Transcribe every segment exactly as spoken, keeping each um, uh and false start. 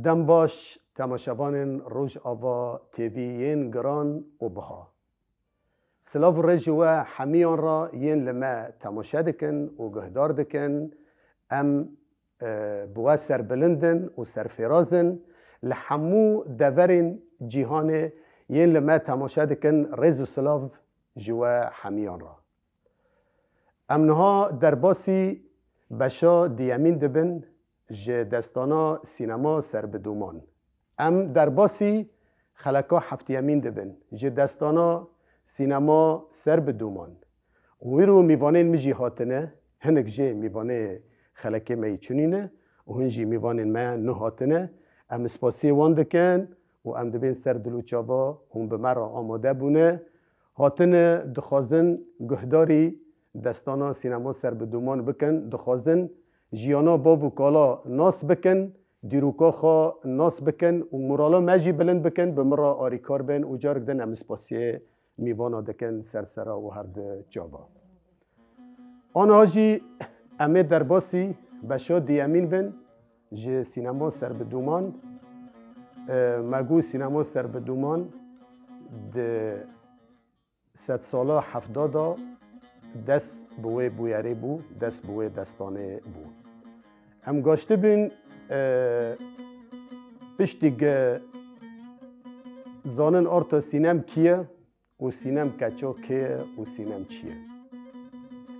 Dem baş, temaşevanên Rojava T V yên giran û biha. Silav û rêz ji we hemiyan re yên li me temaşe dikin û guhdar dikin. Em, e, bi we serbilind in û serfêraz in. Li hemû deverên cîhanê yên li me temaşe dikin, rêz û silav ji we hemiyan re. Em niha derbasî beşa diyemîn dibin ji destana sînema ser bi dûman. Em derbasî xeleka heftiyemîn dibin ji destana sînema ser bi dûman. Û îro mîvanên min jî hatine, hinek jê mîvanê xelekê me yî çinî ne û hin jî mîvanên me nuh hatine. Em spasiyê wan dikin û em dibên ser dil û çava hûn bi me re amade bûne. Hatine dixwazin guhdarî destana sînema ser bi dûman bikin, dixwazin jiyana bav û kala nas bikin, dîroka xwe nas bikin û morala me jî bilind bikin, bi min re arîkar bin û carek din em spasiyê mîvana dikin ser sera û her di çava. Aniha jî em ê derbasî beşa diyemîn bin ji sînema ser bi dûman. E, me got sînema ser bi dûman di sedsala hefta de dest bi wê bûyerê bû, dest bi wê destanê bû. Em gaştibin, e, piştî ge zanin arta sînem kî ye û sînem keça kê ye û sînem çi ye.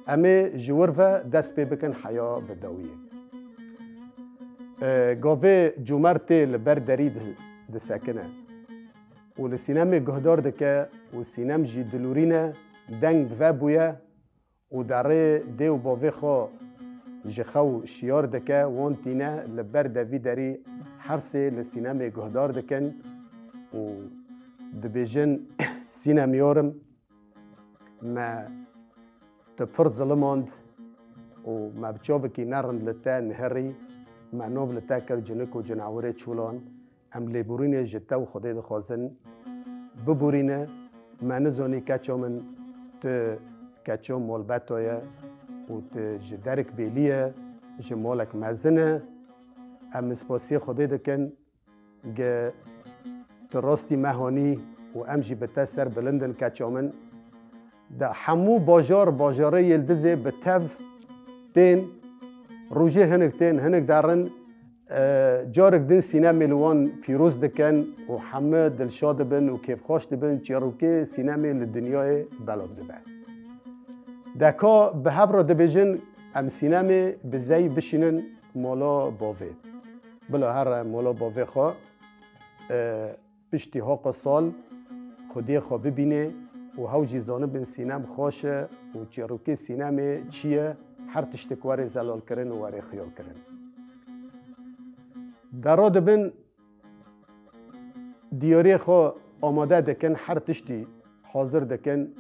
Em ê ji wir ve dest pê bikin heya bi dawiyê. E, gavê cûmer tê li ber derî di-, disekine û li sînemê guhdar dike û sînem jî dilûrîne, deng vebûye û derê dê û bavê xwe ji xew şiyar dike, wan tîne li ber de vî derî her sê li sînemê guhdar dikin û dibêjin, Sînem yarim, me tu pir zilimand û me bi çavekî nerind li te nihirî, me nav li te kir cinik û cinawirê çûlan. Em lêborînê ji te û Xwedê dixwazin, bibûrîne, me nizanî keça min tu keça malbeta ye û tu ji derek bêlî ye, ji malek mezin e. Em spasiyê Xwedê dikin, ge tu rastî me hanî û em jî bi te ser bilind in keça min. De hemû bajar, bajarê Yildizê bi tev tên, rojê hinek tên, hinek derin, e, carek din sînemê li wan pîroz dikin û hemû dilşa dibin û kêfxweş dibin, çîrokê sînemê li dinyayê belav dibe. Deka bi hev re dibêjin, em sînemê bi zey bişînin mala bavê. Bila here mala bavê xwe, e, piştî hoqa sal xwediyê xwe bibînê û hew jî zanibin sînem xweş e û çîrokê sînemê çi ye, her tiştik were zelalkirin û were xiyalkirin. Dera dibin diyariyê xwe amade dikin, her tiştî hazir dikin,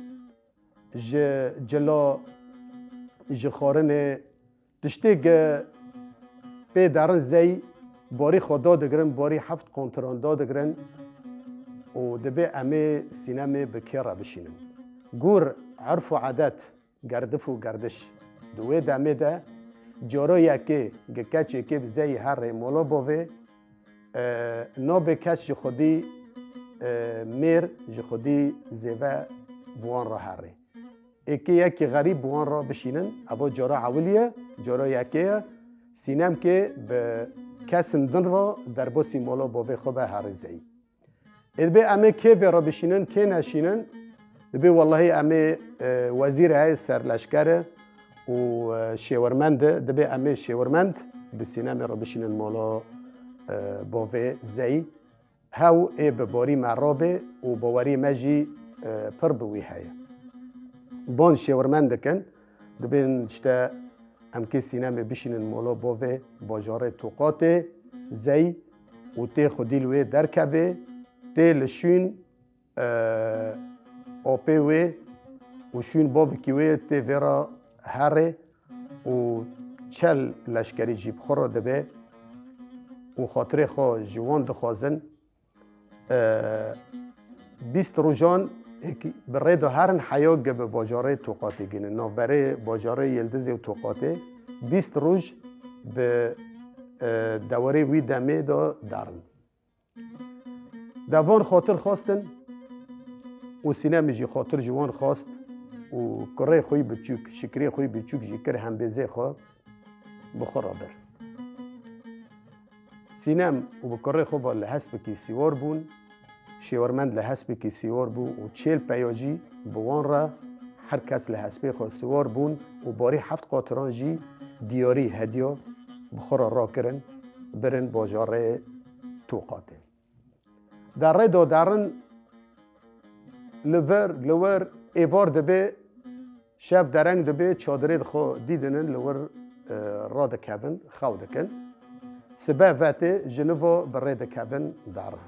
ji cila, ji xwarinê, tiştê ge pê derin zey, barî xwe dadigirin, barî heft qontiran dadigirin û dibê em ê sînemê bi kê re bişînin. Gor, erf û edet, gerdif û gerdiş. Di wê demê de cara yekê ge keçê kê bi zeyî herê mala bavê, e, nabê kes ji xwedî, e, mêr ji xwedî zêve bi wan re herê. Ê kê yekî xerîb bi wan re bişînin, eva cara ewilî ye, cara yekê ye, sînemkê bi kesin din re derbasî mala bavê xwe be herê zeyî. Ê dibê em ê kê vê re bişînin, kê neşînin? Dibê wellehî em ê, e, wezîr heye serleşker e û, e, şêwirmend e. Dibê em ê şêwirmend bi sînemê re bişînin mala, e, bavê zeyî. Hew ê bi barî me rabê û bawerî me jî, e, pir bi wî heye. Ban şêwirmend dikin, dibên işte em kê sînemê bişînin mala bavê bajarê Toqatê zey û tê xwedî li wê derkevê, tê li şûn, e, apê wê û şûn bavekî wê tê vê re herê û çel leşkerî jî bi xwe re dibe û xatirê xwe ji wan dixwazin. E, bîst rojan hêk-, bi rê de herin heya ge bi bajarê Toqatê gînin. Navberê bajarê Yildizê û Toqatê bîst roj bi e, dewarê wî demê de darin. De van xatir xwestin û Sînemî jî xatir ji wan xwest û kurê xwe yî biçûk, Şikrê xwe yî biçûk jî kir hembêzê xwe bi xwe re bir. Sînem û bi kurê xwe ve li hespekî sîwar bûn. Şêwermend li hespekî sîwar bû û çêl peya jî bi wan re her kes li hespê xwe sîwar bûn û barî heft qatiran jî diyarî hediya bi xwe re rakirin, birin bajarê Toqatê. De rê de derin li vir, li wir êvar dibe, şev dereng dibe, çadirê xwe dîdinin li wir, e, radikevin, xew dikin. Sibe vetê ji niva bi rê dikevin derin.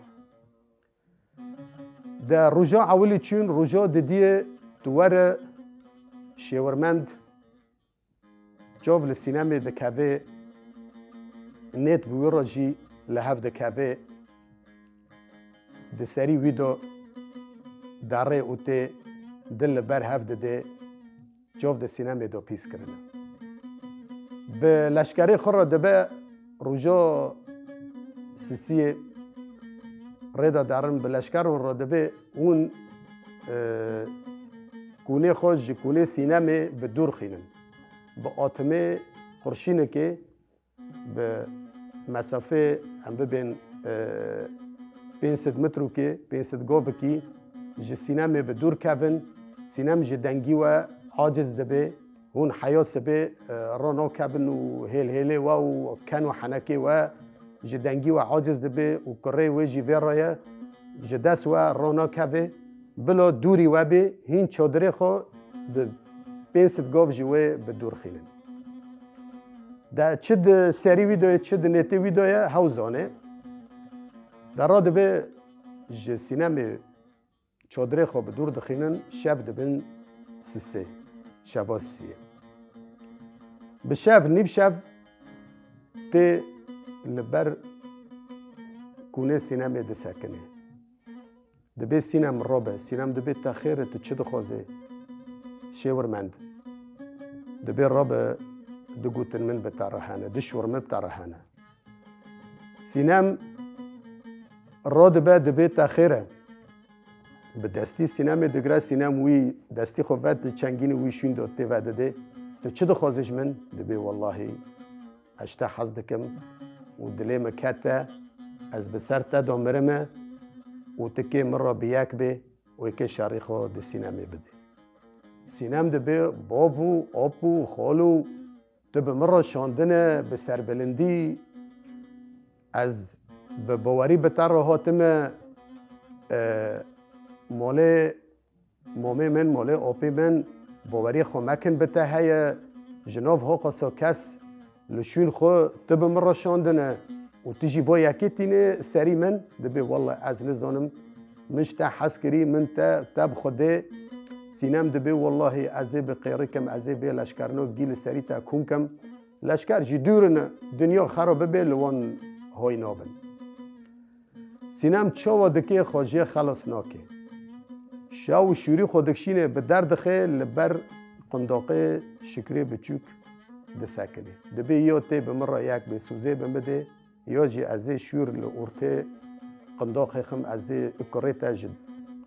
De roja ewilî çûn, roja didiyê di were Şêwirmend Çav li Sînemê dikeve, nêt bi wî re jî li hev dikeve. Di serî wî de derê û tê dil li ber hev dide, çav di Sînemê de pîs kirine. Bi leşkerê xwe re dibe roja sisiyê rê de derin, bi leşkeran re dibe hûn, e, kûnê xwe ji kûnê Sînemê bi dûr xînin. Bi atimê qurşînekê bi mesafê em bibên, e, pênc sed metrokê, pênc sed govekî ji Sînemê bi dûr kevin. Sînem ji dengî we aciz dibe. Hûn heya sibê, e, ranakevin û hêlhêlê we û ken û henekê we ji dengî we aciz dibe û kurê wê jî vê re ye. Ji dest we ranakeve. Bila dûrî we bê, hîn çadirê xwe di pênc sed gov ji wê bi dûr xînin. De çi di serî wî de ye, çi di nêtê wî de ye, hew zane. De radibe ji Sînemê çadirê xwe bi dûr dixînin, şev dibin sisê, şeva sisiyê. Bi şev, nîv şev tê li ber kûnê Sînemê disekine. Dibê Sînem rabe. Sînem dibê te xêr e, tu çi dixwazê? Şêwirmend. Dibê rabe, du gotin min bi te re hene, du şûr min bi te re hene. Sînem radibe, dibê te xêr e. Bi destî Sînemê digire, Sînem wî destî xwe vet di çengînê wî şûn de tê vedidê. Tu çi dixwazê ji min? Dibê wellahî ez ji te hez dikim û dilê min kete, ez bi ser te de mirime û tu kê min re bi yek bê û yekê şerî xwe di Sînemê bidê. Sînem dibê bav û ap û xal û tu bi min re şandine, bi serbilindî ez bi bawerî bi te re hatime, e, malê mamê min, malê apê min, bawerî xwe mekin bi te heye, ji nav hoqasa kes li şûn xwe tu bi min re şandine û tu jî bo yekê tîne serî min, dibê welle ez nizanim, min ji te hez kirî, min te, te bi Xwedê, Sînem dibê wellahî ez ê bi qêrikim, ez ê vê leşkerino gî li serî te kom kim. Leşker jî dûr in, dinya xero bibe li wan hoy nabin. Sînem çawa dike xwe jê xelas nake. Şev û şûrî xwe dikişîne bi derdixe li ber qundoqê Şikrê biçûk disekine. Dibê ya tê bi min re yek bê, sûzê bi min dê, ya jî ez ê şûr li ortê qundoqê xim, ez ê kurê te ji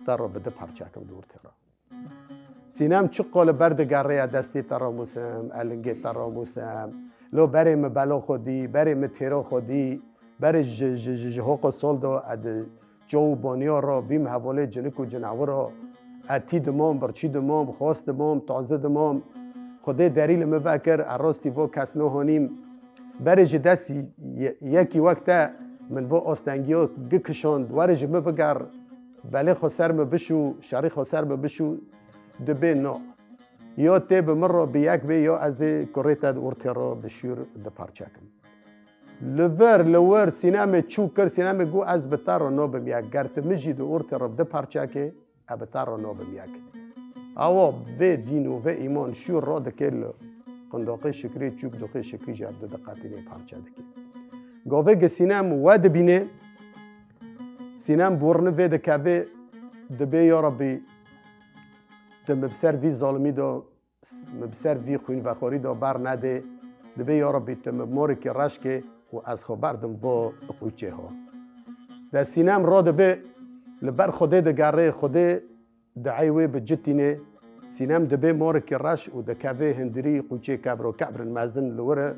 te re bi du parçe kim di ortê re. Sînem çiqo li ber digerê, ya destê te ramûsim, elingê te ramûsim. Lo berê min belo xwe dî, berê min têro xwe dî, berê ji, ji, ji, ji hoqo sol do, ez di ço û baniya re bîm hevalê cinik û cinewiro. Ez tî dimam, birçî dimam, xwest dimam, taze dimam. Xwedê derî li min vekir, ez rastî vo kes nohanîm. Berê ji dest ye-, yekî wek te min vo astengiyo gikişand, were ji min biger. Belê xwe ser min bişû, şerî xwe ser min bişû, dibê no. Yo tê bi min re bi yek bê, yo ez ê kurê te di ortê re bi şûr di parçe kim. Li vir, li wir, Sînemê çû kir, Sînemê got, ez bi te re nabim yek. Ger tu min jî di ortê re bi du parçe kê, ez bi te re nabim yek. Awa vê dîn û vê îman şûr re dike li qundoqê Şikrî, çûk doxê Şikrî jî ev du diqetînê parçe dike. Gavê gi Sînem we dibîne, Sînem borni vê dikeve, dibê ya Rabbî, tu min bi ser vî zalimî de, min bi ser vî xwînvexwarî de bernedê, dibê ya Rabbî tu min bi morekî reş kê, û ez xwe berdim bo qûçê ho. De Sînem ro dibe li ber Xwedê digere, Xwedê diey wê bi citîne. Sînem dibe morekî reş û dikeve hundirî qûçê kebro, kebrin mezin li wir e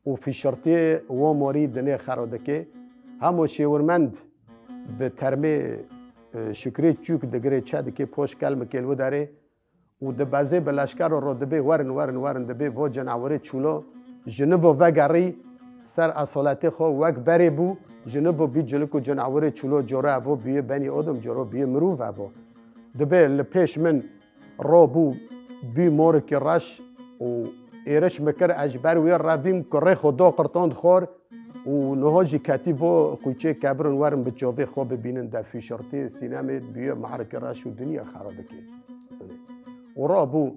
û fîşirtiyê wo morî dinê xero dike. Hemo şêwirmend bi termê, e, Şukrê çûk digire, çe dike, poş kelmikê li wir derê û dibeze bi leşkero ro dibe, werin, werin, werin, dibe vo cenawirê çûlo, ji nivo vegerî ser esoletê xwe wek berê bû, ji nivo bî cilik û cenawirê çûlo, coro evo bûye benî odom, coro bûye mirov evo. Dibe li pêş min ro bû, bû morikî reş û êriş min kir, ez ji ber wê revîm, kurê xwe do qirtond xor û niho jî ketî bo qûçê kebrin werin bi çavê xwe bibînin, de fîşirtê Sînemê bûye marikî reş û dinya xero dike. Û ro bû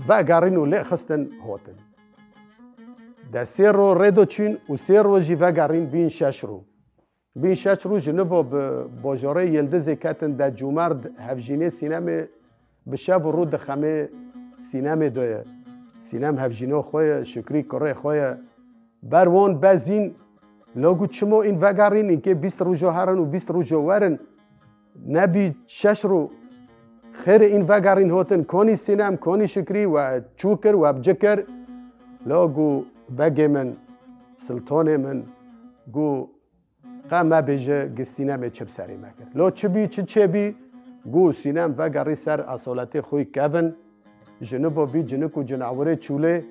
vegerîn û lê xistin hotin. De sê ro rê do çûn û sê ro jî vegerîn, bîn şeş ro. Bîn şeş roj ji nivo bi bojorê Yildizê ketin, de Cûmerd hevjînê Sînemê bi şev û rû di xemê Sînemê de ye. Sînem hevjîno xwe ye, Şukrî kurê xwe ye. Ber wan bezîn, lo got çimo în vegerîn, înkê bîst rojo herin û bîst rojo werin. Nebî şeş ro xêrê în vegerîn hotin, konî Sînem, konî Şukrî, we çû kir, we bi ci kir. Lo got begê min, siltonê min, got Qe mebêje gi Sînemê çi bi serê me kir. Lo çi bî, çi çêbî? Gu Sînem vegerî ser esoletê xwe kevin, ji nibo bî cinik û cinawirê çûlê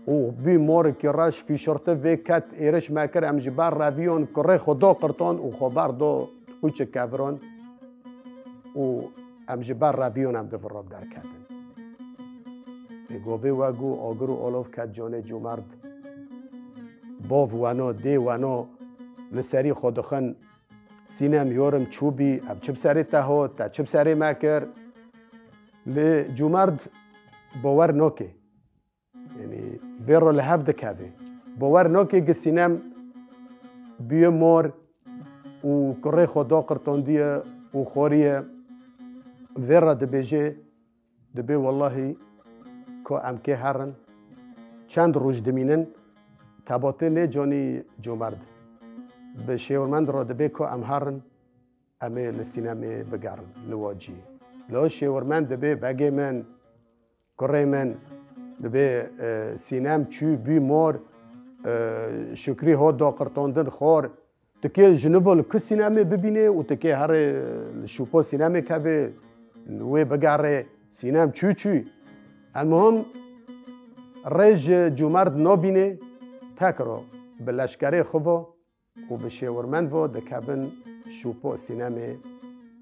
û bî morikî reş fîşirti vê ket êriş me kir, em ji ber reviyon kurê xwe do qirton û xwe ber do qûçik keviron û em ji ber reviyon em di vir re derketin. Ê govê we gu agir û olov ket canê cûmerd. Bov weno, dê weno, li serî xwe dixin, Sînem yorim çûbî, ev çi bi serê te hot, te çi bi serê me kir? Lê cûmerd bower noke. Yanî vê re li hev dikeve. Bower noke gi Sînem bûye mor û kurê xwe do qirtondiye û xoriye. Vê re dibêje, Dibê wellahî ko em kê herin, çend roj dimînin, tebotê nê canî cûmerd. Bi şêwirmend re dibê ko em herin, em ê li Sînemê bigerin, li wacî. Lo şêwirmend dibê begê min, kurê min, dibê, e, Sînem çû bû mor, e, Şukrî hot do qirtondin xor, Tu kê ji nivo li ku Sînemê bibînê û tu kê herê li şûpo Sînemê kevê, li wê bigerê, Sînem çû çû. Elmuhim rê ji cûmerd nobînê, tekro bi leşkerê xwe vo û bi şêwirmend vo dikevin şûpo Sînemê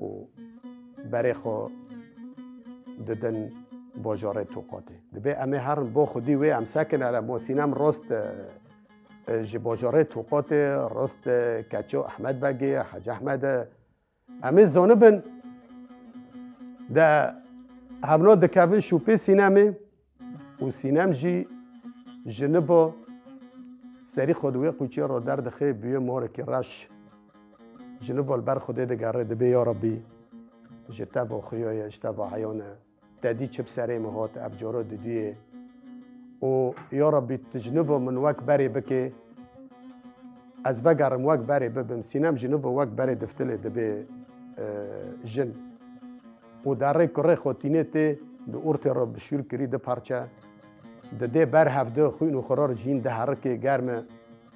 û berê xwe didin bajarê Toqatê. Dibê em ê herin bo xwedî wê em sekin, hele mo Sînem rost, e, e, ji bajarê Toqatê rost, e, Keço Ehmed Begê, Hec Ehmed e. Em ê zonibin de hevno dikevin şûpê Sînemê û Sînem jî ji nibo serî xwe di wê qûçê re derdixê bûye morekî reş. Ji nibo li ber Xwedê digere dibê ya Rabbî ji te bo xuya ye, ji te bo heyan e. Te dî çi bi serê min hot, ev coro diduyê. Û ya Rabbî tu ji nivo min wek berê bike, ez vegerim wek berê bibim. Sînem ji nivo wek berê diftilê dibê, e, jin. Û derê kurê xwe tînê tê, di ortê re bi şûr kirî di parçe. Didê ber hevdu xwîn û xurar jîn diherike germe.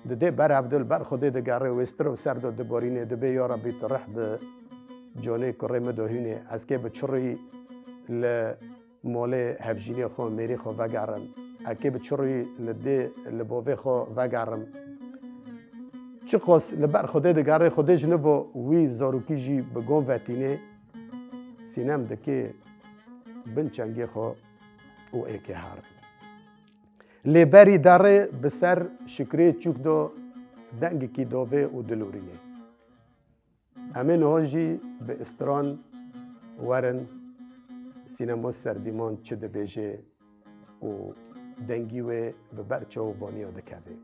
Didê ber hevdu li ber Xwedê digere, wê stir û ser de diborînê, dibê ya Rabbî tu rih bi conê kurê min de hûnê. Ez kê bi çi rûyî li molê hevjînê xwe, mêrê xwe vegerim? Ez kê bi çi rûyî li dê, li bovê xwe vegerim? Çiqas li ber Xwedê digere, Xwedê ji nivo wî zarokî jî bi gon vetînê, Sînem dikê bin çengê xwe û êkê herin. Lê berî derê bi ser Şukrê çûk do dengekî dovê û dilorînê. Em ê niho jî bi istiran werin Sînemo Serdîman çi dibêje û dengî wê bi ber çaw baniya dikeve.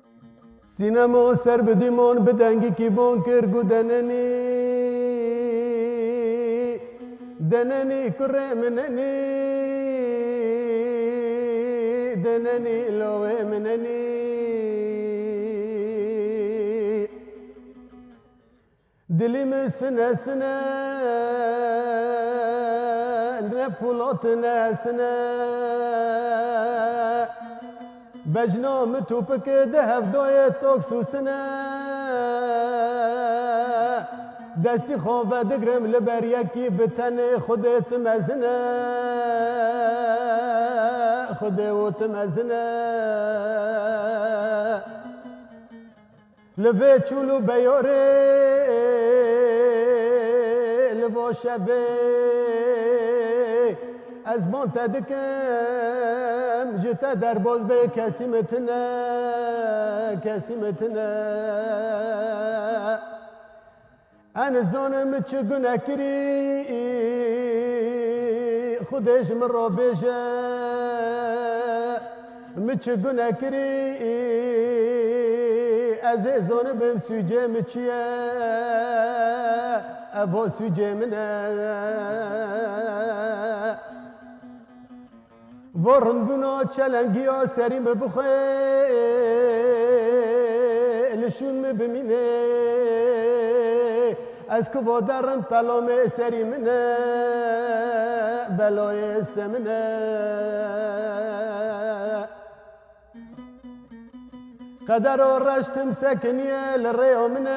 Sînemo ser bi dîman bi dengekî ban kir, got, denenî, denenî kurê min nenî, denenî lawê min nenî. Dilî min sine sine, ne polat ne sine. Bejna min topik di hevdayê tok sûsine. Destî xwe vedigrim li ber yekî bi tenê Xwedê tu mezin e. Xwedê û tu mezin e. Li vê çûl û beyorê, li vo şevê, ez ban te dikim, ji te derbaz bê kesî min tune, kesî min tune. Ez nizanim min çi gune kirî, Xwedê ji min re bêje, min çi gune kirî, ez ê zanibim sûcê min çi ye, ev o sûcê min e. Vo rindbûna çelengiya serî min bixwe, li şûn min bimîne. Ez ku vo derim telamê serî min e, belayê este min e. Qedero reş tim sekiniye li rêya min e.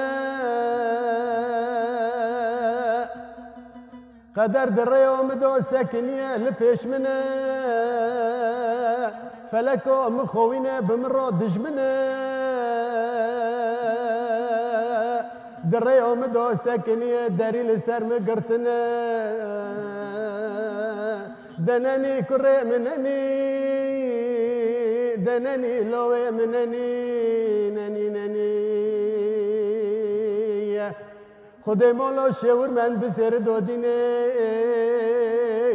Qeder di rêya min de sekiniye li pêş min e. Feleka min xwewîne bi min re dijmin e. Di rêya min de sekiniye derî li ser min girtine. De nenî kurê min nenî, de nenî lawê min nenî, nenî, nenî. Xwedê mala şêwirmend bi sêri dodînê,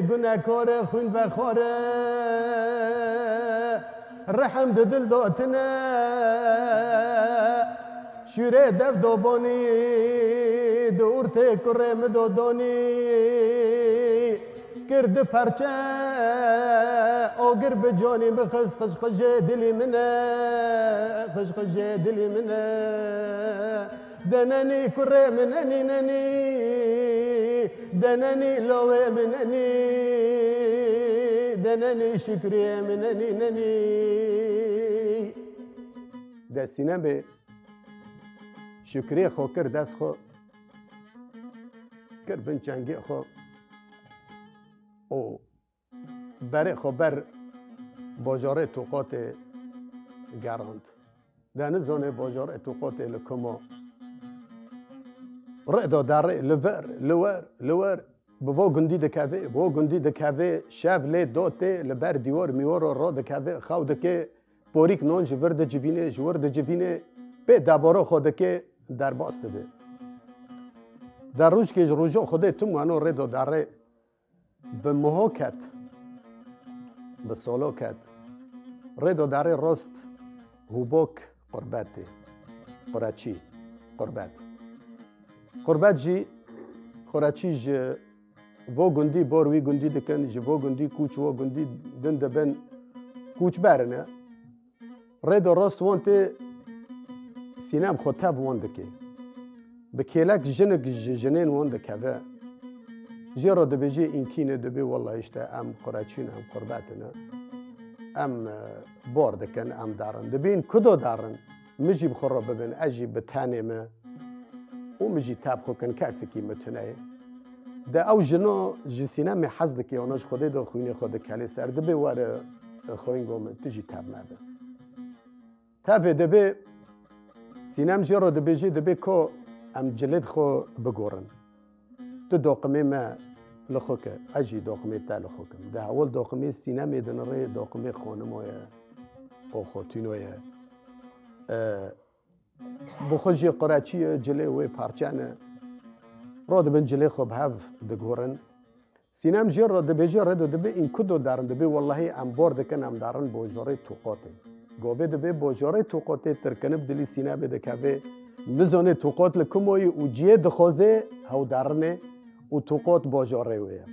gunekare xwîn vexware, rehim di dil dotine. Şûrê dev dobanî, di ortê kurê min dodonî, kir di perçe, agir bi canî min xist, qijqijê dilî min e, qijqijê dilî min e. De nenî kurê min nenî, nenî, de nenî lawê min nenî, de nenî şukriyê min nenî, nenî. De Sînemê şukriyê xwe kir dest xwe, kir bin çengê xwe û berê xwe ber bajarê Toqatê gerand. De nizane bajarê Toqatê li ku ma. Rê da derê, li vir, li wer, li wer. Bi vo gundî dikeve, vo gundî dikeve, şev lê dotê, li ber dîwar mîwara ro dikeve, xew dike, porîk non ji vir dicivîne, ji wir dicivîne, pê debara xwe dike, derbas dibe. De rojkê ji roja Xwedê tim weno rê da derê. Bi miho ket, bi solo ket. Rê do derê rost hûbok qurbetê. Qureçî, qurbet. Qurbet jî, qureçî ji vo gundî bor wî gundî dikin, ji vo gundî kûç wo gundî din dibin, kûçber ne. Rê do rast wan tê Sînem xwe tev wan dike. Bi kêlek jinik ji jinên wan dikeve. Jê re dibêje înkîne dibê wela îşte em qureçîn, em qurbetine. Em, e, bor dikin, em darin. Dibên ku do darin? Min jî bi xwe re bibin, ez jî bi tenê me. Û min jî tev xwe kin kesekî min tune ye. De ew jino ji Sînemê hez dike, ona ji Xwedê de xwînê xwe dikelê ser. Dibê were, e, xwîngo min, tu jî tev me be. Tevê dibê Sînem jê re dibêjê, dibê ko em cilêd xwe bigorin. Tu doqimê me li xwe ke, ez jî doqimê te li xwe kim. De hewil doqimê Sînemê dinirê, doqimê xonimo ye, û xotîno ye. E, Bi xwe jî qureçî ye, cilê wê parçe ne. Ro dibin cilê xwe bi hev digorin. Sînem jê re dibêje, rê do dibê, în ku do darin? Dibê, wellahî em bor dikin, em darin bojorê Toqotê. Gobê dibê, bojorê Toqotê tirkinib dilî Sînemê dikeve. Nizanê Toqot li ku moyî û ciyê dixwaze hew darinê. Û Toqot bojorê wê ye.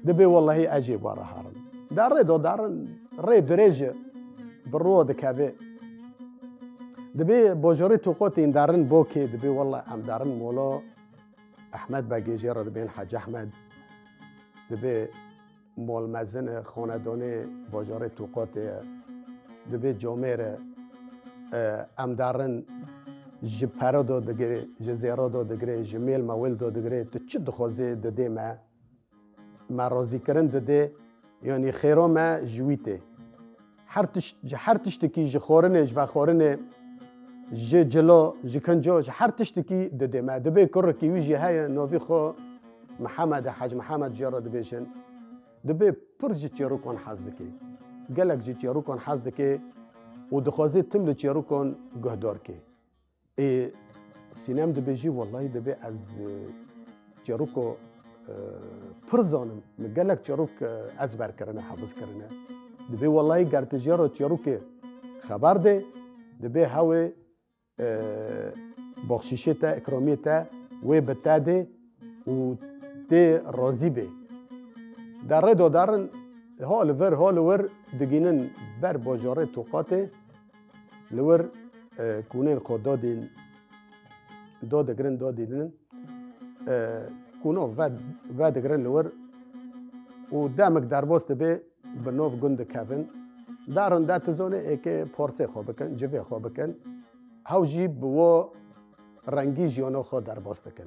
Dibê wellahî ez jê ba re herim. De rê do darin, rê dirêj e, bi ro dikeve. Dibê bajarê Toqatê em derin Bokê, dibê wele em derin mola Ehmed Begê, jê re dibên Hec Ehmed. Dibê mol mezin e, xanedonê bajarê Toqatê ye. Dibê camêr e. E, em derin ji pere de digirê, ji zêra de digirê, ji mêl mewil de digirê. Tu çi dixwazê didê me. Me razîkirin didê, yanî xêra me ji wî tê. Her tişt, ji her tiştekî, ji xwarinê, ji vexwarinê, ji cilo, ji kinco, ji her tiştekî didê me. Dibê kurekî wî jî heye, navî xwe Mihemed e, Hec Mihemed jê re dibêjin. Dibê pir ji çêrokan hez dike. Gelek ji çêrokan hez dike û dixwaze tim li çêrokan guhdar ke. Ê, Sînem dibêjî, wellahî dibê ez, e, çêroko, e, pir zanim. Min gelek çêrok, e, ezber kirine, hefiz kirine. Dibê wellahî ger tu jê re çêrokê xeber dê, dibê hewê, e, baxşîşê te, ikramiyê te wê bi te dê û tê razî bê. Derê dodarin ha li vir, ha li wir digînin ber bajarê Toqatê. Li wir, e, kûnên xwe dadîn, dadigirin, dadînin, e, kûno ve, vedigirin li wir û demik derbas dibe bi nav gund dikevin. Darin de tu zonê êkê parsê xwe bikin, civê xwe bikin. Hew jî bi wo rengî jiyana xwe derbas dikin.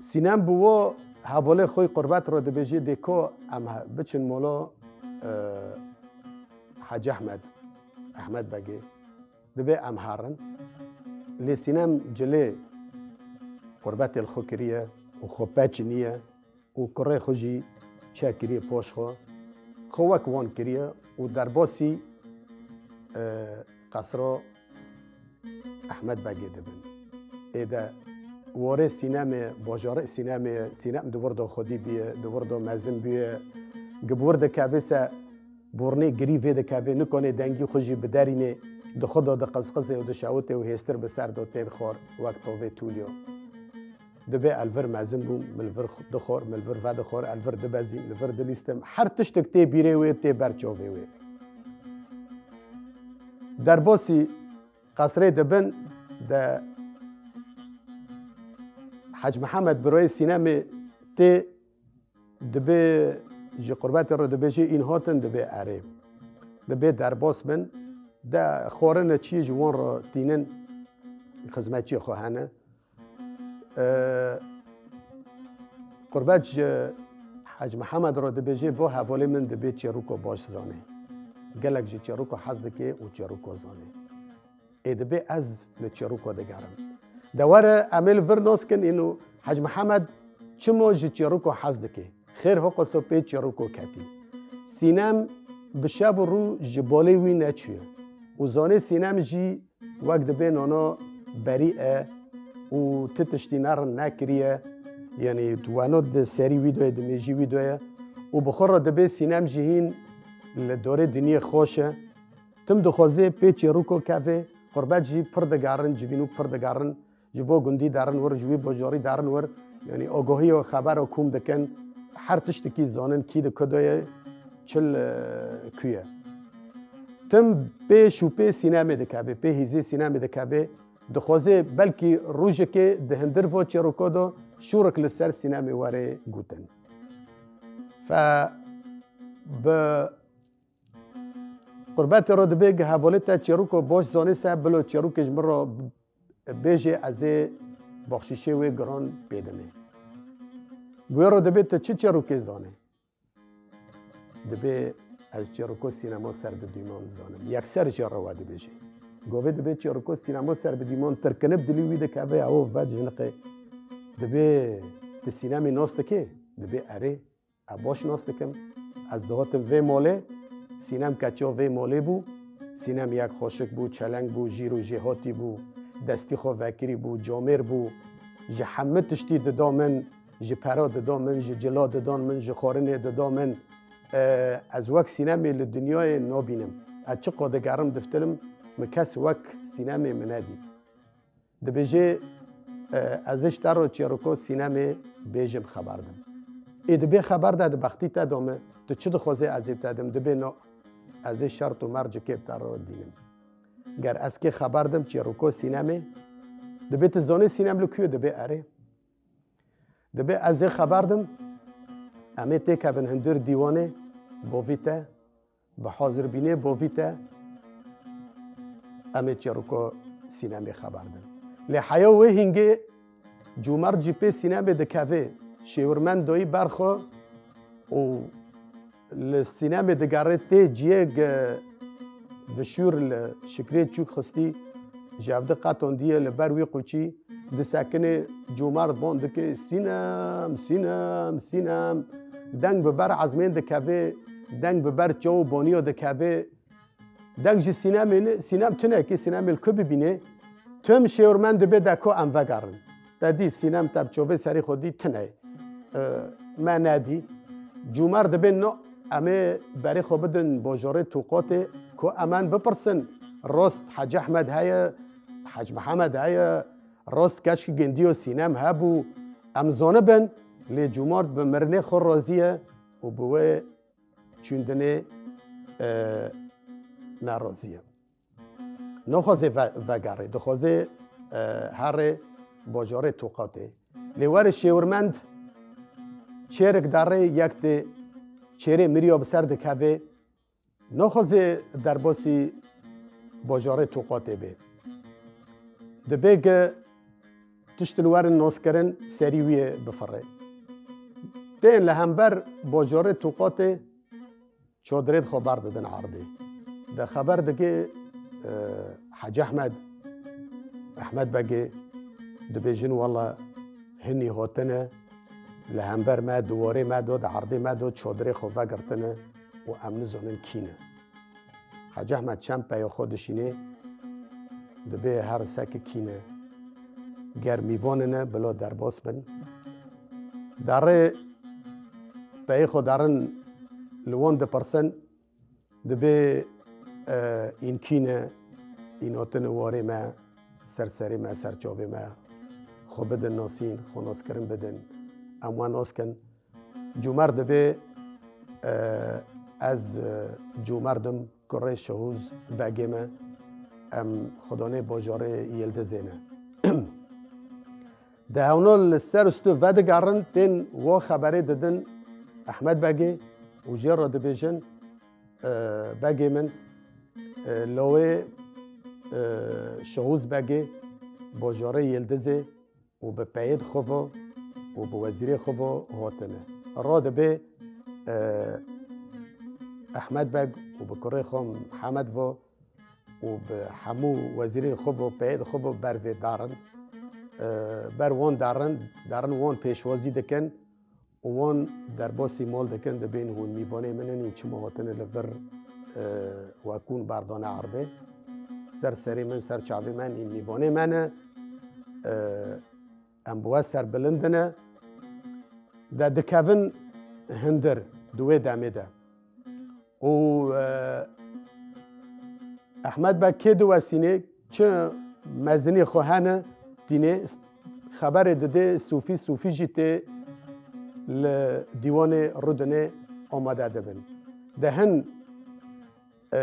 Sînem bi wo hevalê xwe Qurbet re dibêjê, dê ko em he-, biçin mola, e, Hec Ehmed, Ehmed Begê. Dibê em herin. Lê Sînem cilê Qurbetê li xwe kiriye û xwe peçiniye û kurê xwe jî çekiriye paş xwe. Xwe wek wan kiriye û derbasî, e, qesra Ehmed Begê dibin. Ê de warê Sînemê, bajarê Sînemê ye, Sînem di wir de xwedî bûye, di wir de mezin bûye. Gi bi wir dikeve se bornê girî vê dikeve, nikanê dengî xwe jî biderînê, di xwe de diqizqizê û dişewitê û hêstir bi ser de tên xwar wek tovê tûliyo. Dibê el vir mezin bûm, min li vir dixwar, min li vir vedixwar, el vir dibezîm, li vir dilîstim. Her tiştek tê bîrê wê, tê ber çavê wê. Derbasî qesrê dibin de Hec Mihemed birayê Sînemê tê dibê ji Qurbetê re dibêjê în hatin, dibê erê. Dibê derbas bin, de xwarine çiyê ji wan re tînin, xizmetçiyê xwe hene. E, Qurbet ji Hec Mihemed re dibêje, vo hevalê min dibê çêriko baş zanê. Gelek ji çêriko hez dike û çêriko zanê. Ê dibê ez li çêriko digerim. De were em ê li vir nas kin, îno Hec Mihemed çima ji çêriko hez dike? Xêr hoqasa pê çêriko ketî. Sînem bi şev û rû ji balê wî neçûye. Û zanê Sînem jî wek dibê nana berî e û ti tiştî ne rind nekiriye, yanî weno di serî wî de ye, di mêjî wî de ye û bi xwe re dibê Sînem jî hîn li dorê dinyê xweş e. Tim dixwaze pê çêriko keve, Qurbet jî pir digerin, civînû pir digerin, ji bo gundî derin wir, ji wî bajarî derin wir, yanî agahî û xebera kom dikin, her tiştekî zanin kî di ku de ye, çil, e, ku ye. Tim pê şûpê Sînemê dikeve, pê hîzê Sînemê dikeve, dixwaze belkî rojekê di hindir va çêriko de şûrik li ser Sînemê were gotin. Fe bi Qurbetê re dibê gi hevalê te çêriko baş zanê se, bilo çêrikê ji min re bêjê, ez ê baxşîşê wê giran pê dimê. Wê re dibê tu çi çêrikê zanê? Dibê ez çêriko sînema ser bi dîman zanim. Yekser jê re we dibêjê. Govê dibê çêriko sînema ser bi dîman tirkinib dilî wî dikeve, ew vet jiniqê. Dibê tu sînemê nas dikê? Dibê erê. Ez baş nas dikim. Ez dihatim vê malê, Sînem keça vê malê bû. Sînem yek xweşik bû, çeleng bû, jîr û jêhatî bû, destî xwe vekirî bû, camêr bû. Ji hemî tiştî dida min, ji pera dida min, ji cila didan min, ji xwarinê dida min. E, ez wek Sînemê li dinyayê nabînim. Ez çiqa digerim diftilim, min kes wek Sînemê min nedît. Dibêje, e, ez ji te re çêriko sînemê bêjim xeber dim. Ê dibê xeber de di bextî te de me, tu çi dixwazê ez ê te dim? Dibê no, ez ê şert û mercikê bi te re dînim. Ger ez kê xeber dim çîroko sînemê, dibê tu zanî sînem li ku ye, dibê erê. Dibê ez ê xeber dim, em ê têkevin hundir dîwanê, bovî te, bi hazirbînê bovî te, em ê çîroko sînemê xeber din. Lê heya wê hîngê cûmert jî pê sînemê dikeve, şêwirmend doyî ber xwe û li sînemê digere tê ciyê gi bi şûr li şikrê çûk xistî, ji evdi qetandiye li ber wî quçî disekine, cûmert ban dike, "Sînem, Sînem, Sînem." Deng bi ber ezmên dikeve, deng bi ber çaw û baniya dikeve. Deng ji sînemê ne, sînem tune ki, sînemê li ku bibîne? Tim şêwirmend dibê de ku em vegerin. Te dî sînem te bi çovê serê xwe dî tune. E, me nedî. Cûmer dibê no, em ê berê xwe bidin bajarê Toqatê ku em an bipirsin. Rost Hec Ehmed heye, Hec Mihemed heye, rost keçkî gindiyo sînem hebû. Em zonibin, lê cûmert bi mirinê xwe razî ye û bi wê çûndinê, e, nerazî ye. Naxwaze ve-, vegerê, dixwaze, e, herê bajarê Toqatê. Lê were şêwirmend çêrik derê yek tê çêrê miriya bi ser dikeve, naxwaze derbasî bajarê Toqatê bê. Dibê ki tişt li werin naskirin serî wî yê bifire. Tên li hember bajarê Toqatê çadirê xwe berdidin erdê. De xeber dike, e, Hec Ehmed, Ehmed Begê, dibêjin, "Wela hinî hatine, li hember me, di warê me de, di erdê me de çadirê xwe vegirtine û em nizanin kî ne." Hec Ehmed çend peya xwe dişînê, dibê her seke kî ne. Ger mîvanê ne, bila derbas bin. Derê peyê xwe derin li wan dipirsin, dibê, e, în kî ne, în hatine warê me, ser serê me, ser çavê me, xwe bidin nasîn, xwe naskirin bidin. Em we naskin. Cûmer dibê, e, ez, e, Cûmer dim, kurê Şehûz Begê me, em xudanê bajarê Yildizê ne. De hewna li ser û stû vedigerin, tên wa xeberê didin Ehmed Begê û jê re dibêjin, e, Begê min, e, lawê, e, Şehûz Begê, bajarê Yildizê, û bi peyêd xwe ve û bi wezîrê xwe ve hatine. Radibe, e, Ehmed Beg û bi kurê xwe Mihemed ve û bi hemû wezîrê xwe ve, peyêd xwe ve ber vê darin. E, ber wan darin, darin wan pêşwazî dikin û wan derbasî mal dikin, dibên hûn mîvanê min in, în çima hatine li vir, e, wekûn berdane erdê. Ser serê min, ser çavê min, în mîvanê me ne. E, Em bi we serbilind ne, de dikevin hundir di wê demê de. Û, e, Ehmed Beg kê diwesînê, çi mezinê xwe hene, tînê, xeberê didê, sûfî, sûfî jî tê li dîwanê Rûdinê amade dibin. De hin e,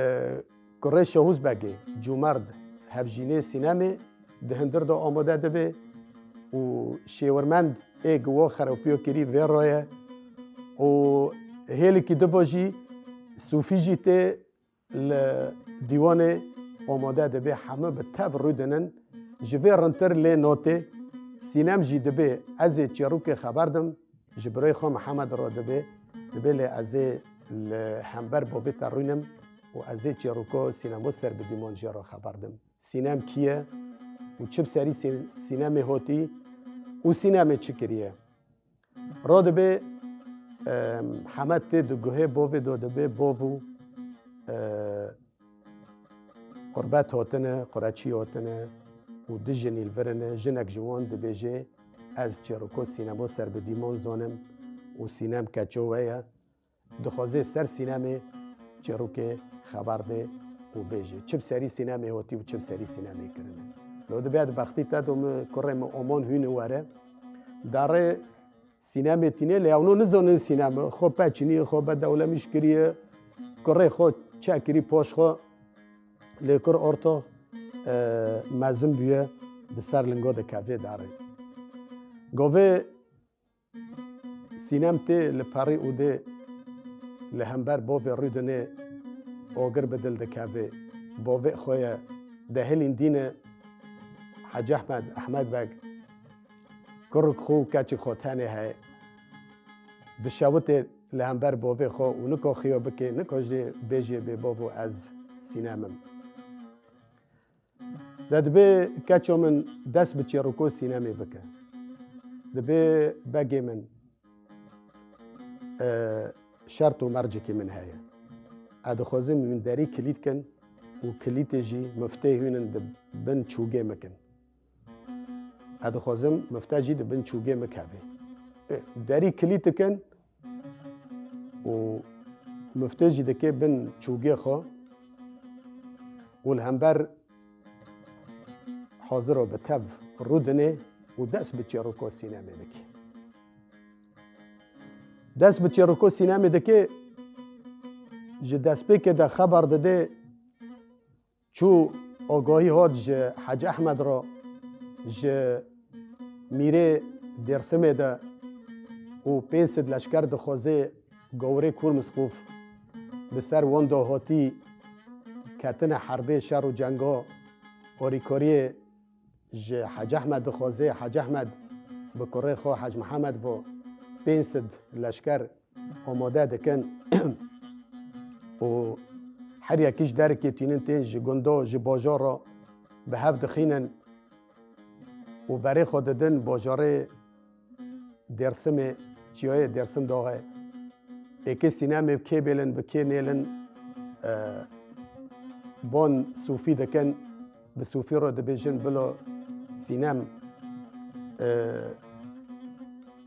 kurê Şehûz Begê, cûmerd hevjînê sînemê di hundir de amade dibe û şêwirmend ê gi wo xeropiyo kirî vê re ye û hêlikî divo jî sûfî jî tê li dîwanê amade dibe, hemû bi tev rûdinin, ji vê rintir lê notê, sînem jî dibe, ez ê çêrûkê xeber dim, ji birayê xwe Mihemed re dibe, dibe lê ez ê li hember bavê te rûnim û ez ê çêrûko sînemo ser bi dîman jê re xeber dim. Sînem kî ye û çi bi serî sî-, sînemê hotî û sînemê çi kiriye? Radibe, e, Hemed tê di guhê bavê de dibe, bav û, e, qurbet hatine, qureçî hatine û du jinî li vir ine. Jinek ji wan dibêje, ez çêriko sînemo ser bi dîman zanim û sînem keça we ye. Dixwaze ser sînemê çêrokê xeber dê û bêje, çi bi serî sînemê hotî û çi bi serî sînemê kirine. Lo di bedbextî te do min kurê min Oman hûne were. Darê sînemê tîne, lê ewno nizanin sîneme. Xwe peçînî, xwe bedewlemîş kiriye. Kurê xwe çekirî paş xwe, lê kur ortox, e, mezin bûye, di ser lingo dikeve darê. Govê Sînem tê li perî û dê li hember bovê Rûdinê ogir bi dil dikeve. Bovê xwe ye, dehilîn dîne Hecî Ehmed, Ehmed Beg, kuruk xwe û keçî xwe tenê heye. Dişewitê li hember bovê xwe û niko xiyo bike, niko jê bêjê bê bov û ez Sînem im. De dibê keça min dest bi çêriko Sînemê bike. Dibê begê min, e, şert û mercekê min heye. Ez dixwazim hûn derî kilît kin û kilîtê jî miftê hûn in di bin çûgê min kin. Ez dixwazim mifte jî di bin çûgê min keve. E, derî kilît dikin û miftê jî dike bin çûgê xwe û li hember haziro bi tev Rûdinê û dest bi çêriko Sînemê dike. Dest bi çêriko Sînemê dike, ji destpêkê de xeber dide, çû agahî hat ji Hecî Ehmed re, ji mîrê Dêrsimê de û pênc sed leşker dixwaze gawirê Kûr Misqûf bi ser wan de hatî ketine herbê şer û cenga, orîkariyê ji Hecî Ehmed dixwaze. Hecî Ehmed bi kurê xwe Hecî Mihemed vo pênc sed leşker amade dikin û her yekî ji derekê tînin tên ji gundo, ji bajara bi hev dixînin û berê xwe didin bajarê Dêrsimê, çiyayê Dêrsim daxê. Êkê Sînemê bi kê bêlin, bi kê nêlin, e, bon Sûfî dikin, bi Sûfî re dibêjin, bilo Sînem, e,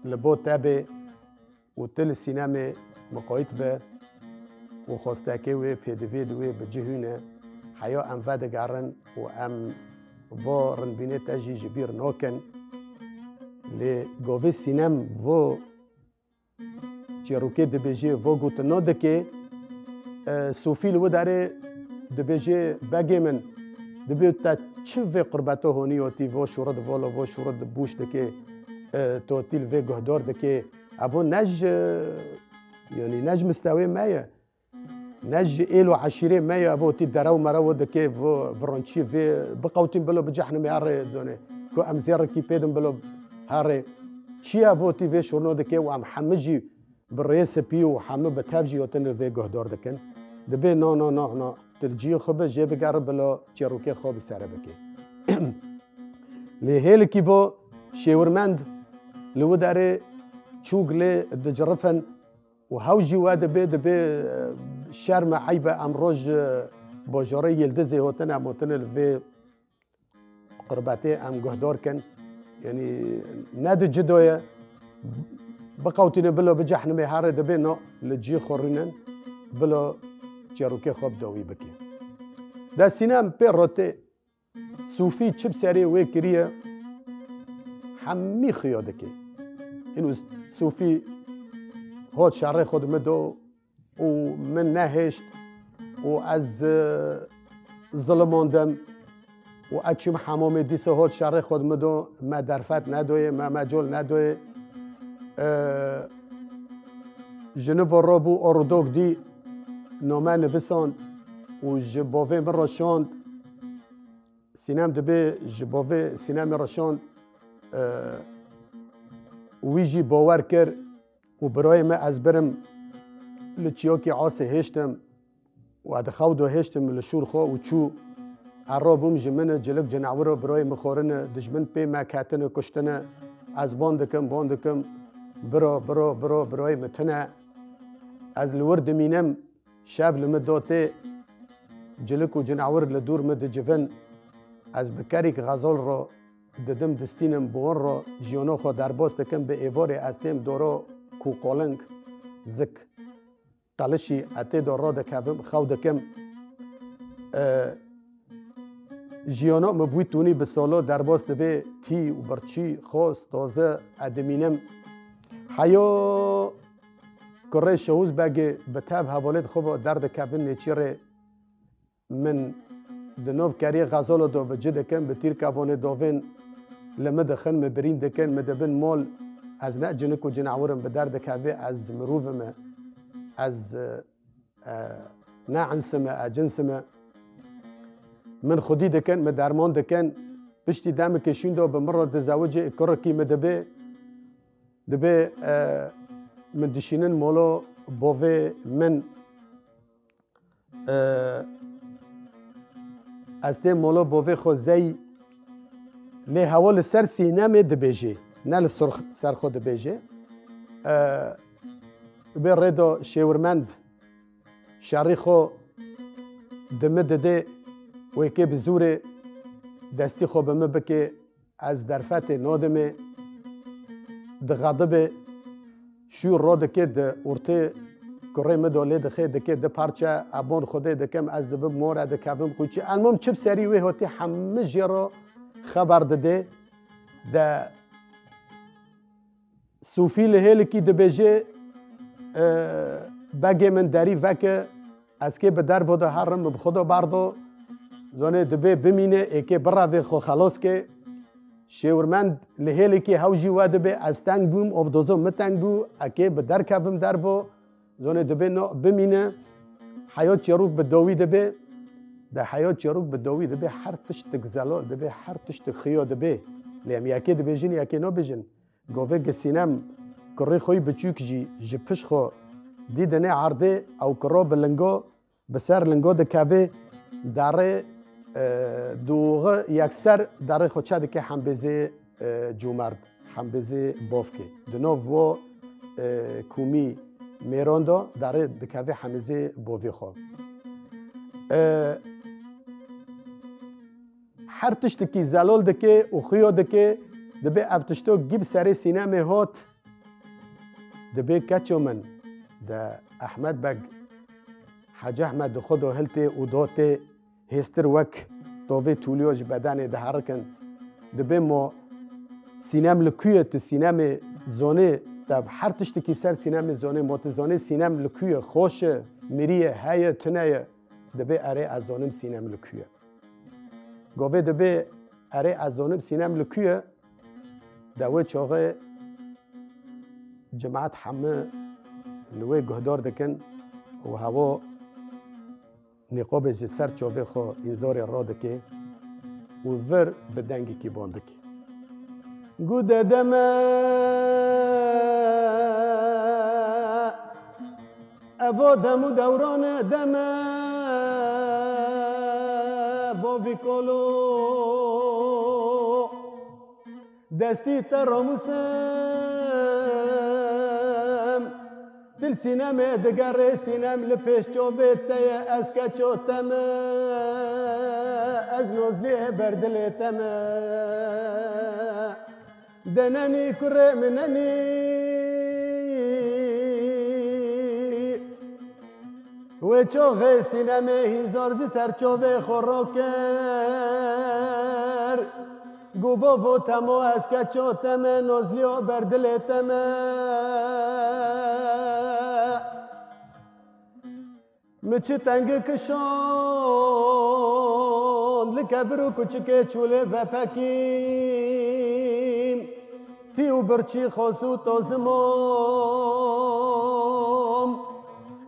li bo te bê û tu li Sînemê miqayît be û xwestekê wê, pêdivê di wê bi cih hûn e. Heya em vedigerin û em vo rinbînê te jî ji bîr nakin. Lê govê Sînem vo çêrokê dibêjê, vo gotina dike, e, Sûfî li wê derê dibêjê, begê min, dibê te çi vê qurbeta honî yotî, vo şûrit, vo lo, vo şûrit bûş dike, e, totî li vê guhdar dike. Evo ne ji, yanî ne ji mistewê me ye. Ne ji êl û eşîrê me ye, evo tî derew merew dike, vo vironçî vê biqewtîn bilo bi cehnimê herê done. Ku em zêrekî pê din bilo herê. Çi ye evo tî vê şûrno dike û em hemî jî bi rêyê spî û hemî bi tev jî yotin li vê guhdar dikin. Dibê no, no, no, no. Tu li cihê xwe be, jê bigere bilo çêrokê xwe bi sere bike. Lê hêlikî vo şêwirmend li wê derê çûk lê dicirifin û hew jî we dibê, dibê, e, şerm e, eyb e, em roj, e, bajarê Yildizê hotine, em hotine li vê qurbetê em guhdar kin. Yanî ne di cido ye, biqewtîne bilo bicehnimê herê dibê no li cî xwe rûnin, bilo çêrokê xwe bi dawî bike. De Sînem pê rotê Sûfî çi bi serê wê kiriye, hemî xiya dike. Îno Sûfî hot şerê xwe di min do û min nehêşt û ez, e, zilimandim û ez çûm hemamê, dîsa hot şerê xwe di min do, me derfet nedoyê, me mecol nedoyê. E, ji nivo robû orudok dî name nivisand û ji bovê min re şand. Sînem dibê ji bovê Sînemê re şand, e, wî jî bawer kir û birayê me ez birim li çiyokê asê hêştim û ez di xew de hêştim li şûr xwe û çû. Ez rabûm ji min cilik cinawiro birayê min xorine, dijmin pê me ketine kuştine. Ez ban dikim, ban dikim, biro, biro, biro, birayê min tune. Ez li wir dimînim. Şev li min dotê, cilik û cinawir li dûr min dicivin. Ez bi kerîk xezal ro didim distînim, bi wan ro jiyano xwe derbas dikim, bi êvarê ez têm doro ku qoling, zik, qelişî, ez tê do ro dikevim, xew dikim. E, jiyano min bûy tûnî bi solo derbas dibe, tî û birçî, xos, toze, ez dimînim. Heyo kurê Şewûz Begê bi tev hevalêt xwe ve derdikevin nêçîrê. Min di nav keriyê xezalo de bi ci dikin, bi tîrka vonê dovên li min dixin, min birîn dikin, min dibin mol, ez ne cinik û cinewir im, bi derdikevê ez mirov im, ez, e, ne ins im, e, cins im. Min xwedî dikin, min derman dikin. Piştî demekê şûnde bi min re dizewicê, kurekî min dibe. Dibê, e, min dişînin molo bovê min. E, ez tê molo bovê xwe zey, lê hewa li ser sînemê dibêjê, ne li sur-, ser xwe dibêjê. E, bê rêdo şêwirmend şerî xwe di min didê, wê kê bi zûrê destî xwe bi min bikê, ez derfetê nodimê, dixedibê, şû ro dikê di ortê kurê min do lê dixê dikê di parçe, ebon xwedê dikim, ez dibim more dikevim qûçî. Elmom çi bi serî wê hotî hemî jê ro xeber didê. De Sûfî li hêlikî dibêje, e, begê min derî veke, ez kê bi dervo de herim, min bi xwe de berdo, zonê dibê bimîne, ê kê birevê xwe xelos ke. Şêwirmend li hêlikî hew jî we dibe, ez teng bûm, ovdozo min teng bû, e kê bi derkevim dervo, zonê dibê no bimîne. Heya çêrok bi dawî dibe, de heya çêrok bi dawî dibe, her tiştik zelal dibe, her tiştik xiya dibe. Lê em yekê dibêjin, yekê nabêjin. Govê gi Sînem kurê xwe yî biçûk jî ji pişt xwe dî dinê erdê, ew kuro bi lingo, bi ser lingo dikeve, derê, e, dûxi yekser derê xwe çe dike hembêzê, e, cûmerd, hembêzê bovkê. Di nav wo, e, kûmî mêron de derê dikeve hembêzê bovê xwe. E, Her tiştekî zelal dike û xuya dike, dibê ev tişto gî bi serê Sînemê hot, dibê keço min, de Ehmed Beg, Hecî Ehmed di xwe do hiltê û dotê, hêstir wek tovê tûliyo ji bedenê diherikin. Dibê mo Sînem li ku ye, tu Sînemê zonê, te her tiştekî ser Sînemê zonê, mo tu zonê Sînem li ku ye, xweş e, mirî ye, heye, tune ye. Dibê erê ez zonim Sînem li ku ye. Govê dibê erê ez zonim Sînem li ku ye. De wê çaxê cemaet hemî li wê guhdar dikin û hewo nîqobê ji ser çavê xwe înzorê ro dike û vir bi dengekî bon dike. Gu dede me, evo dem û dewrane deme, bo vî kolo. Destî te ramusem, dil Sînemê digerê, Sînem li pêş çovê te ye, ez keço te me, ez nozliyê ber dilê te me. De nenî kurê min nenî. Wê çaxê Sînemê hînzor ji ser çovê xwe roker. Gu bovo temo ez keço te me, nozliyo ber dilê te me. Mi çi tengi kişand, li kevir û kuçikê çûlê vepekîm. Tî û birçî xos û tozimom.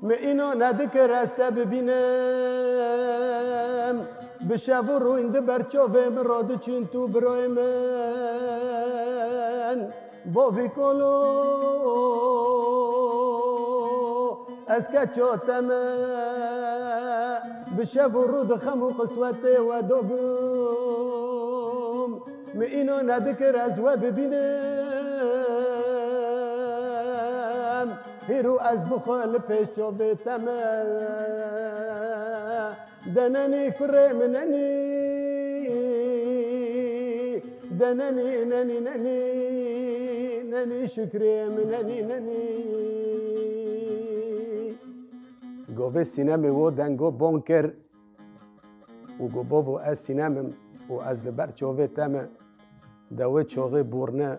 Mi îno nedikir ez te bibînim. Bi şev û rûyn di ber çovê min ro diçîn tu biroyê min. Bo vî kolo ez keço te me, bi şev û rû di xem û qiswetê we dobim. Mi îno nedikir ez we bibînim. Hîro ez bi xwe li pêş çovê te me. De nenî kurê min nenî, de nenî, nenî, nenî, nenî şikrê min nenî, nenî. Govê Sînemê wo dengo bon kir û go bovo ez Sînem im û ez li ber çovê te me. De wê çaxê borne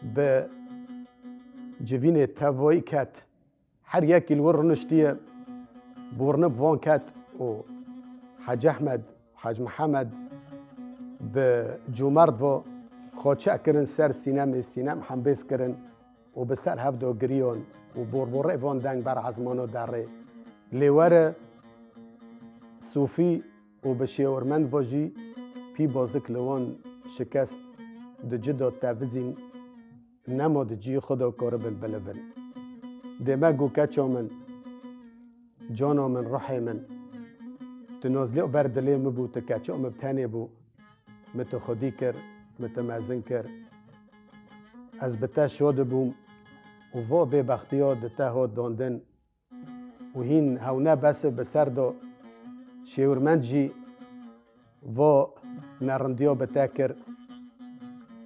bi civînê tevoyî ket. Her yekî li wir rûniştiye, bornib van ket û Hec Ehmed, Hec Mihemed bi cûmerd ve xwe çe kirin ser sînemê, sînem hembêz kirin û bi ser hev de giriyan û borborê van deng ber ezmana derê. Lê were Sûfî û bi şêwirmend ve jî pî bazik li wan şikest di cida tevizîn nema di cihê xwe de karibin bilivin. Dê me got keça min, cana min, ruhê min, tu nozlê ber dilê min bû, tu keça min bi tenê bû, min tu xwedî kir, min tu mezin kir. Ez bi te şa dibûm û va bêbextiya di te hat dandin û hîn hewne bes e bi ser de şêwirmend jî va nerindiya bi te kir.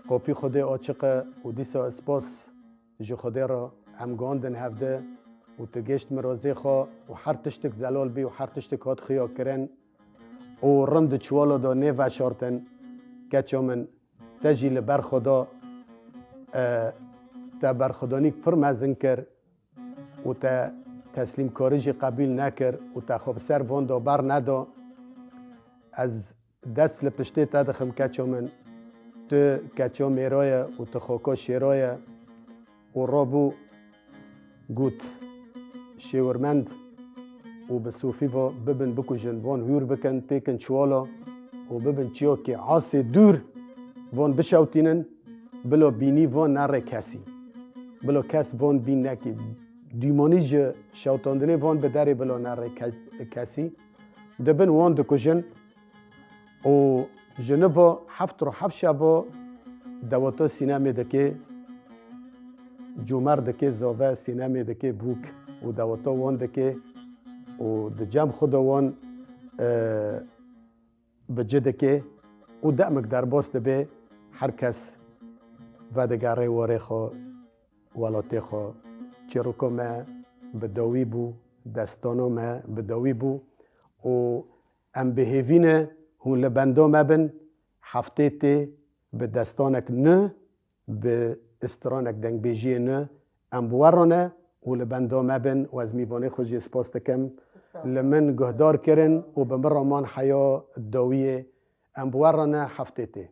Qopî Xwedê açiq e û dîsa spas ji Xwedê re em gandin hevde û tu gêşt mirazê xwe û her tiştik zelal bî û her tiştik hat xuya kirin û rind çiwala de nêveşartin. Keça min, te jî li ber xwe da, e, te berxwedanîk pir mezin kir û te teslîmkarî jî qebîl nekir û te xwe bi ser van de ber neda. Ez dest li piştê te dixim keça min. Tu keça mêra ye û tu xoka şêra ye û rabû got, şêwirmend û bi Sûfî ve bibin bikujin, van hûr bikin, têkin çiwala û bibin çiyokê asê dûr van bişewtînin, bila bînî van nerê kesî. Bila kes van bîn nekî. Dûmanî ji şewtandinê van bi derê bila nerê ke-, kesî. Dibin wan dikujin û ji niva heft roj heft şeva dewata sînemê dike, cûmer dike, zave sînemê dike bûk û dewata wan dike û di cem xwe de wan, e, bi ci dike û demik derbas dibe, her kes vedigere warê xwe, welatê xwe. Çîroka me bi dawî bû, destana me bi dawî bû û em bi hêvî ne hûn li benda me bin, heftê tê bi destanek nû, bi stranek dengbêjiyê nû em bi we re ne û li benda me bin û ez mîvanê xwe jî spas dikim. Sağ ol. Li min guhdar kirin û bi min re man heya dawiyê. Em bi we re ne heftê tê.